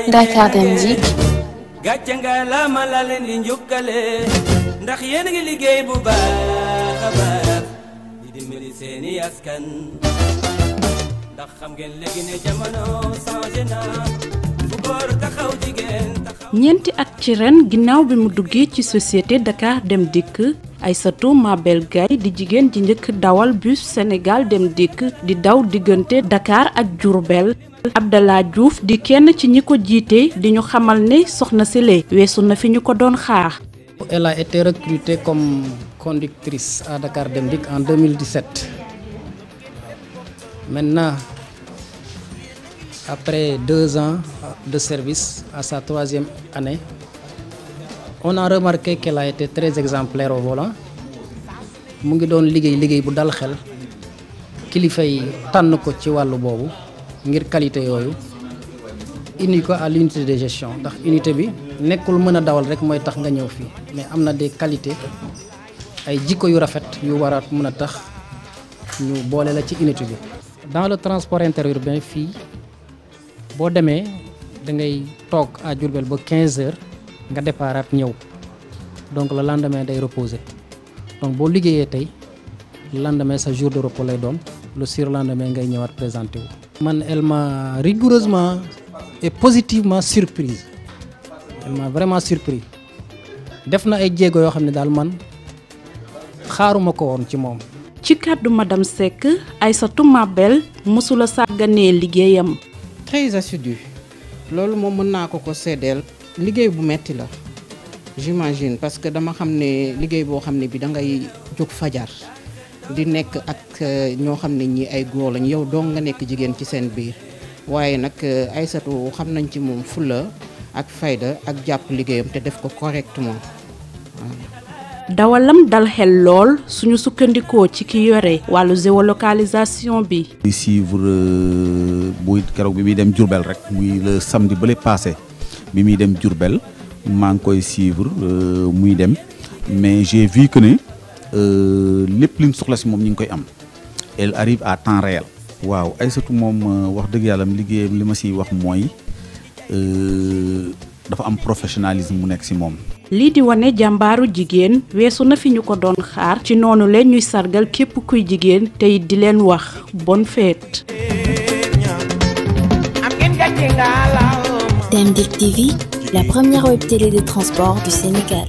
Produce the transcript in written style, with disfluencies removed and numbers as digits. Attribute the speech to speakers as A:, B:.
A: Dakar dem Dikk.
B: gàcce nga la ma la leen di njukkale ndax yéen a ngi liggéey bu baax a baax di dimbali seeni askan ndax xam ngeen léegi ne jamono changé na fu góor taxaw jigéen taxaw.
C: ñeenti at ci ren ginnaaw bi mu duggee ci société Dakar dem Dikk Aïssata Mabelle Gaye di jigéen ji njëkk dawal bus Sénégal dem Dikk di daw diggante Dakar ak Diourbel. Abdallah Diouf di kenn ci ñi ko jiite di ñu xamal ne soxna Sile weesu na fi ñu ko doon xaar.
D: Elle a été recrutée comme conductrice à Dakar dem Dikk en 2017. Maintenant, après 2 ans de service à sa 3e année, on a remarqué qu'elle a été très exemplaire au volant. mu ngi doon liggéey bu dal xel kilifa yi tànn ko ci wàllu boobu ngir qualité yooyu indi ko à l'unité de gestion ndax unité bi nekkul mën a dawal rek mooy tax nga ñëw fii mais am na des qualités ay jikko yu rafet yu war a mën a tax ñu boole la ci unité bi. dans le transport interurbain fii boo demee da ngay toog à Diourbel ba 15 heures nga déparaat ñëw donc le lendemain day reposer donc boo liggéeyee tey le lendemain sa jour de repos lay doon le surlendemain ngay ñëwaat présenté wu. man elle m'a rigoureusement et positivement surprise elle m'a vraiment surpris def na ay jéego yoo xam ne daal man xaaruma ko woon ci moom.
C: ci kàddu madame Seck Aïssata Mabelle mësula sàgganee liggéeyam.
E: très assidu loolu moom mën naa ko seddeel liggéey bu metti la j'imagine parce que dama xam ne liggéey boo xam ne bi da ngay jóg fajar di nekk ak ñoo xam ne ñi ay góor lañ yow dong nga nekk jigéen ci seen biir waaye nag Aïssata xam nañ ci moom fulla ak fayda ak jàpp liggéeyam te def ko correctement.
C: dawalam dal xel lool suñu sukkandikoo ci ki yore wàllu géolocalisation bi.
F: di suivre buy keroog bi muy dem Diourbel rek muy le samedi bële passé bi muy dem Diourbel maa ngi koy suivre muy dem mais j'ai vu que ne lépp liñ soxla si moom ñu ngi koy am elle arrive à temps réel. waaw Aïssata moom wax dëgg yàlla liggéeyam li ma siy wax mooy dafa am professionnalisme mu nekk si moom.
C: lii di wane jàmbaaru jigéen weesu na fi ñu ko doon xaar ci noonu leen ñuy sargal képp kuy jigéen tey di leen wax bonne fête.
A: Dem Dikk TV, la première web télé de transport du Sénégal.